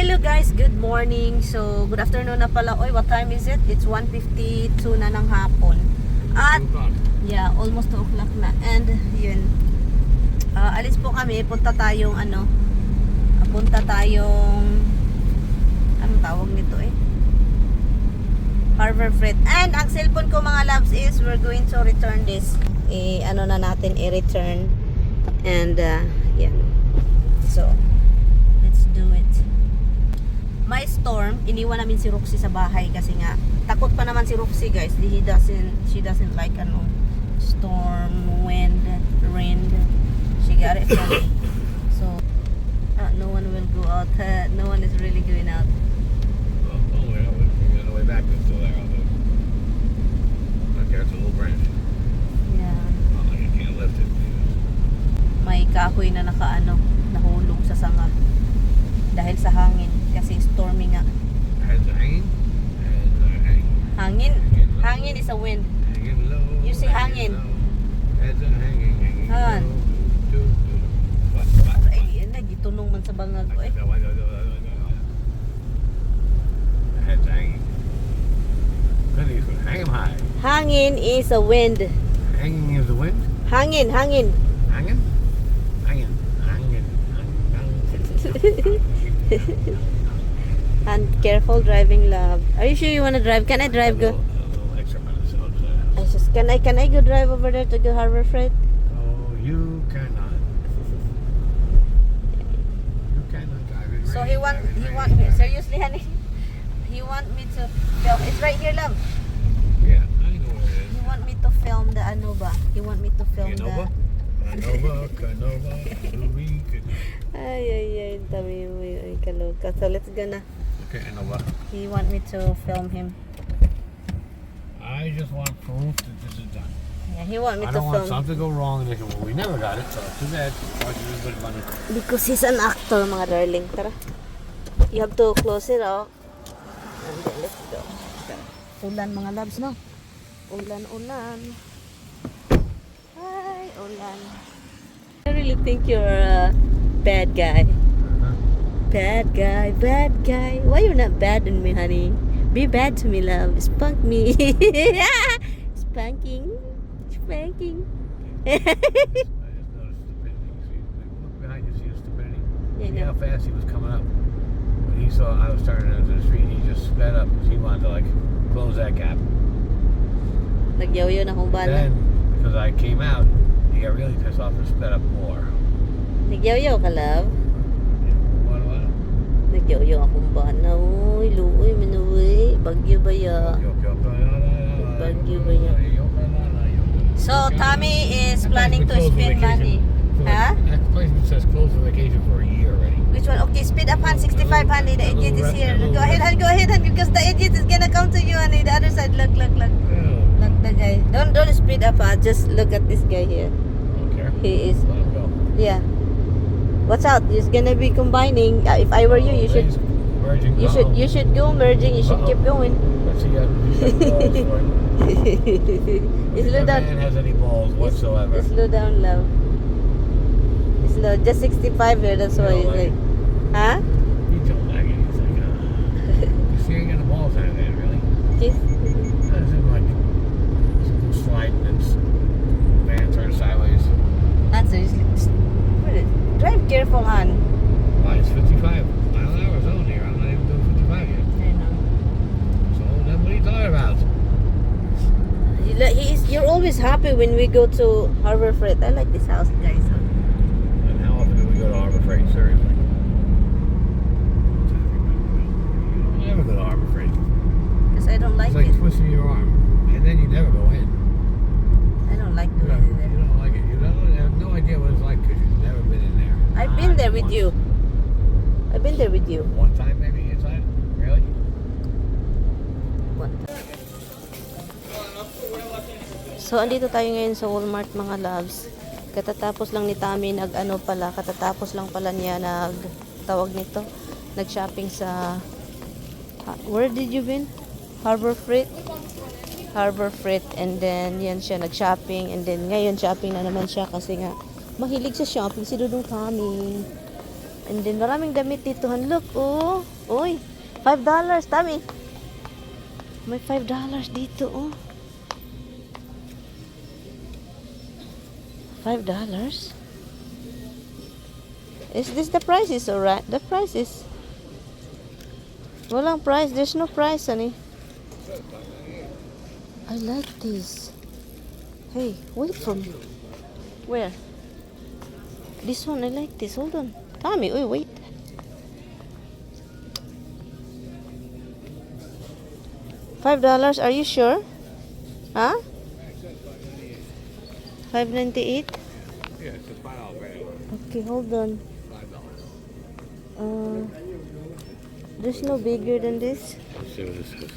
Hello guys, good morning. So, good afternoon na pala. Oy, what time is it? It's 1:52 na ng hapon. At, yeah, almost 2 o'clock na. And, yun. Alis po kami. Punta tayong, anong tawag nito eh? Harbor Freight. And, ang cellphone ko mga loves is, we're going to return this. I-return. And, yan. So, let's do it. May storm, iniwan namin si Roxy sa bahay kasi nga takot pa naman si Roxy guys. She doesn't like storm, wind, rain. She got it from me. So no one will go out. No one is really going out. We're on the way back. It's still there. Right there, it's a little branch. Yeah. You can't lift it. May kahoy na nahulog sa sanga dahil sa hangin kasi stormy nga. Hangin is a wind. You see hangin. Han. Ay, nagitunong man sa bangag ko eh. Hangin is a wind. Hanging is the wind? Hangin. Hanging? And careful driving, love. Are you sure you want to drive? Can I drive? Go. Can I go drive over there to go Harbor Freight? No, you cannot. You cannot drive it. So he want seriously, honey. He want me to film. It's right here, love. Yeah, I know where it is. He want me to film the Anova. He want me to film Canova? Canova, Louis. Ay, dami mo yung kaloka. So let's go na. Okay, Canova. He want me to film him. I just want proof that this is done. Yeah, he want me I to don't want film. something to go wrong and they go, well, we never got it, so too bad. Why should we put money? Because he's an actor, mga darling. Tara. You have to close it off. And then let's go. Ulan, mga loves, no? Ulan. Hi, ulan. I really think you're a bad guy. Bad guy. Why you're not bad on me, honey? Be bad to me, love. Spunk me. Spanking. I just noticed stupidity. Look behind you, see the stupidity? Yeah, See no. how fast he was coming up? When he saw I was turning into the street, he just sped up because he wanted to close that gap. Nagyaw-yaw na kung bala. Then, because I came out, he got really pissed off and sped up more. Nagyaw-yaw ka, love. What? Nagyaw-yaw akong bana. Uy, luoy, manuwi. Bagyo ba ya? Bagyo ba ya? So, Tommy is planning to spend money. Huh? That place says closed for vacation for a year already. Which one? Okay, speed up, hon. 65, honey. The idiot is here. Go ahead, hon, because the idiot is gonna come to you, honey. The other side. Look. Look, the guy. Don't speed up, huh? Just look at this guy here. Don't care. He is. Let him go. Yeah. Watch out. He's gonna be combining. If I were you, you should go merging. You should keep going. Let's see how balls for him. Slow If that man down. has any balls whatsoever. Slow down, love. Slow. Just 65 here. That's why he's like, huh? He don't like it. He's like, you see, ain't got the balls out of there, really. Just, That's him sliding and van turns sideways. not seriously. Drive careful, hon. Why, it's 55 mile an hour zone here. I'm not even doing 55 yet. I know. So then what are you talking about? You're always happy when we go to Harbor Freight. I like this house, guys. And how often do we go to Harbor Freight? Seriously. You never go to Harbor Freight. Because I don't like It's like it. twisting your arm. And then you never go in. I don't like You doing it there. don't like it. You don't have no idea what it's like because you've never been in there. I've been there with Once. you. I've been there with you. One time maybe inside? Really? So, andito tayo ngayon sa Walmart, mga loves. Katatapos lang ni Tami katatapos lang pala niya nag-shopping sa, where did you been? Harbor Freight, and then yan siya nag-shopping, and then ngayon shopping na naman siya kasi nga mahilig sa shopping si Dudong Tami. And then maraming damit dito, look, oh. Uy, $5, Tami. May $5 dito, oh. $5? Is this the price is alright? The price is... Walang price. There's no price, honey. I like this. Hey, wait for me. Where? This one, I like this. Hold on. Tommy, wait. $5, are you sure? Huh? $5.98? Yeah, it's a $5 value. Okay, hold on. $5. There's no bigger than this. Let's see what this is.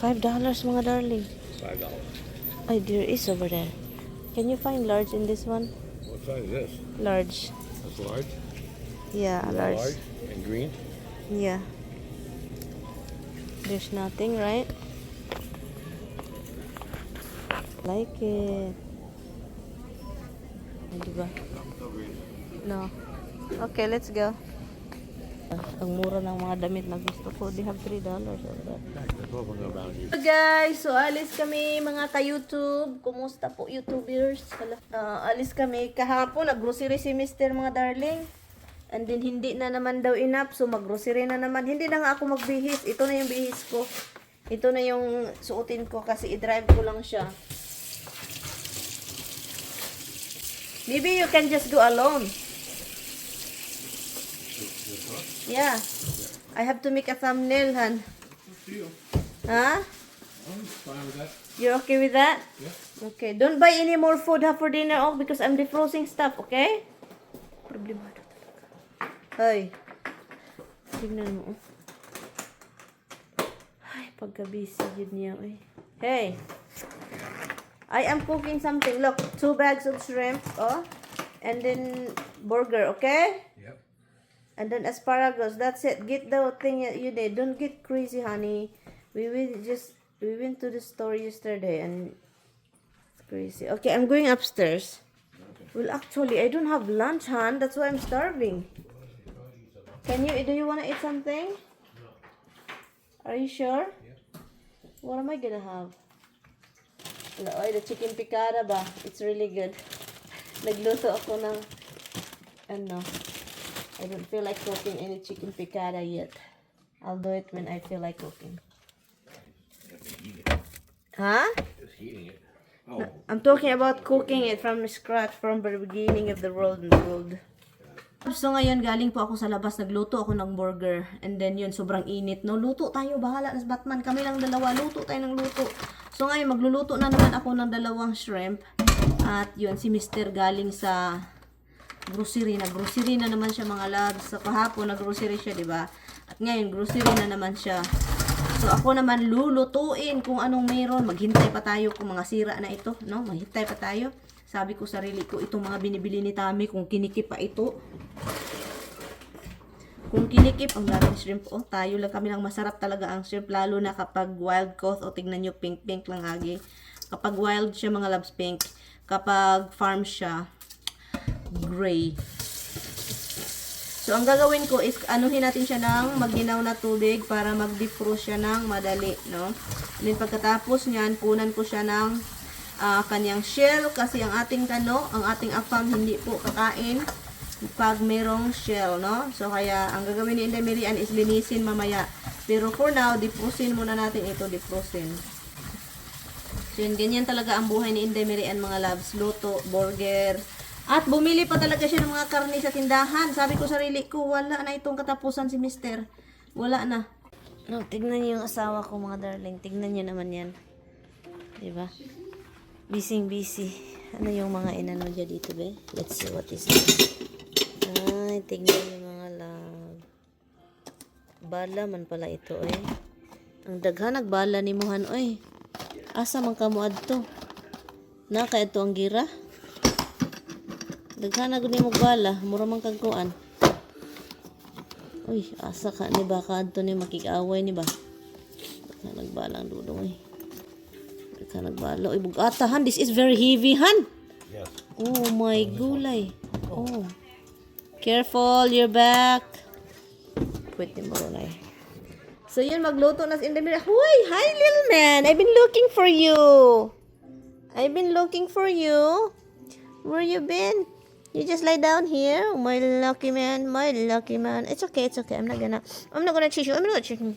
$5, mga darling. $5. Ay, there is over there. Can you find large in this one? What size is this? Large. That's large? Yeah, large. Large and green? Yeah. There's nothing, right? Like it. Ay, diba? No green. No. Okay, let's go. Ang mura ng mga damit na gusto ko. They have $3 over there. That's what we're going around here. So guys, so alis kami mga ka-YouTube. Kumusta po YouTubers? Alis kami kahapon. Nag-grocery si Mr. mga darling. And then hindi na naman daw enough. So mag-grocery na naman. Hindi na nga ako magbihis. Ito na yung bihis ko. Ito na yung suotin ko kasi i-drive ko lang siya. Maybe you can just go alone. Yeah. I have to make a thumbnail, Han. Huh? I'm fine with that. You're okay with that? Yeah. Okay. Don't buy any more food for dinner, oh, because I'm defrosting stuff, okay? Problemado talaga. Ay. Tingnan mo, oh. Ay, pagka-busy yun niya, eh. Hey. I am cooking something. Look, 2 bags of shrimp, oh. And then burger, okay? Yep. And then asparagus. That's it. Get the thing you need. Don't get crazy, honey. We went to the store yesterday and it's crazy. Okay, I'm going upstairs. Okay. Well, actually, I don't have lunch, hon. That's why I'm starving. Do you want to eat something? No. Are you sure? Yeah. What am I gonna have? Oy, the chicken picada ba? It's really good. Nagluto ako ng ano. I don't feel like cooking any chicken picada yet. I'll do it when I feel like cooking. You have to eat it. Huh? Just heating it. Oh. I'm talking about cooking it from scratch from the beginning of the world. So ngayon galing po ako sa labas, nagluto ako ng burger and then yun sobrang init, no? Luto tayo, bahala na sa Batman, kami lang dalawa, luto tayo ng luto. So ngayon magluluto na naman ako ng 2 shrimp at yun si Mr. galing sa grocery na naman siya mga loves. So kahapon nag-grocery siya, di ba? At ngayon grocery na naman siya. So ako naman lulutuin kung anong meron. Maghintay pa tayo kung mga sira na ito, no? Maghintay pa tayo. Sabi ko sarili ko, itong mga binibili ni Tami, kung kinikip pa ito. Kung kinikip, ang daming shrimp. Oh, tayo lang, kami lang masarap talaga ang shrimp. Lalo na kapag wild caught. O, tignan nyo, pink lang agi. Kapag wild siya, mga loves, pink. Kapag farm siya, gray. So, ang gagawin ko is, anuhin natin siya ng maginaw na tubig para mag-defrost siya ng madali, no? And then, pagkatapos niyan, punan ko siya ng kanyang shell kasi ang ating ang ating afam hindi po kakain pag merong shell, no? So kaya ang gagawin ni Inday Marian is linisin mamaya. Pero for now, defrostin muna natin ito, defrostin. So yun, ganyan talaga ang buhay ni Inday Marian mga loves, luto, burger. At bumili pa talaga siya ng mga karne sa tindahan. Sabi ko sarili ko, wala na itong katapusan si Mister. Wala na. No, tignan niyo yung asawa ko mga darling. Tignan niyo naman yan. Diba? Busy. Ano yung mga inano dyan dito, be? Let's see what is this. Ay, tingnan yung mga love. Bala man pala ito, eh. Ang daghan nagbala ni Mohan, oy. Asa man kamuad to? Naka ito ang gira? Daghan na gud nimo bala, mura man kag kuan. Uy, asa ka ni ba kadto ni makig-away ni ba? Daghan nagbala ang dudong, eh. Ka nagbalo. Uy, bugatahan. This is very heavy, han. Yes. Oh my gulay. Oh. Careful, your back. with Timurulay. So yun, magluto na in the mirror. Huy! Hi, little man! I've been looking for you. I've been looking for you. Where you been? You just lie down here? Oh, my lucky man. My lucky man. It's okay. I'm not gonna chase you. I'm not gonna chase you.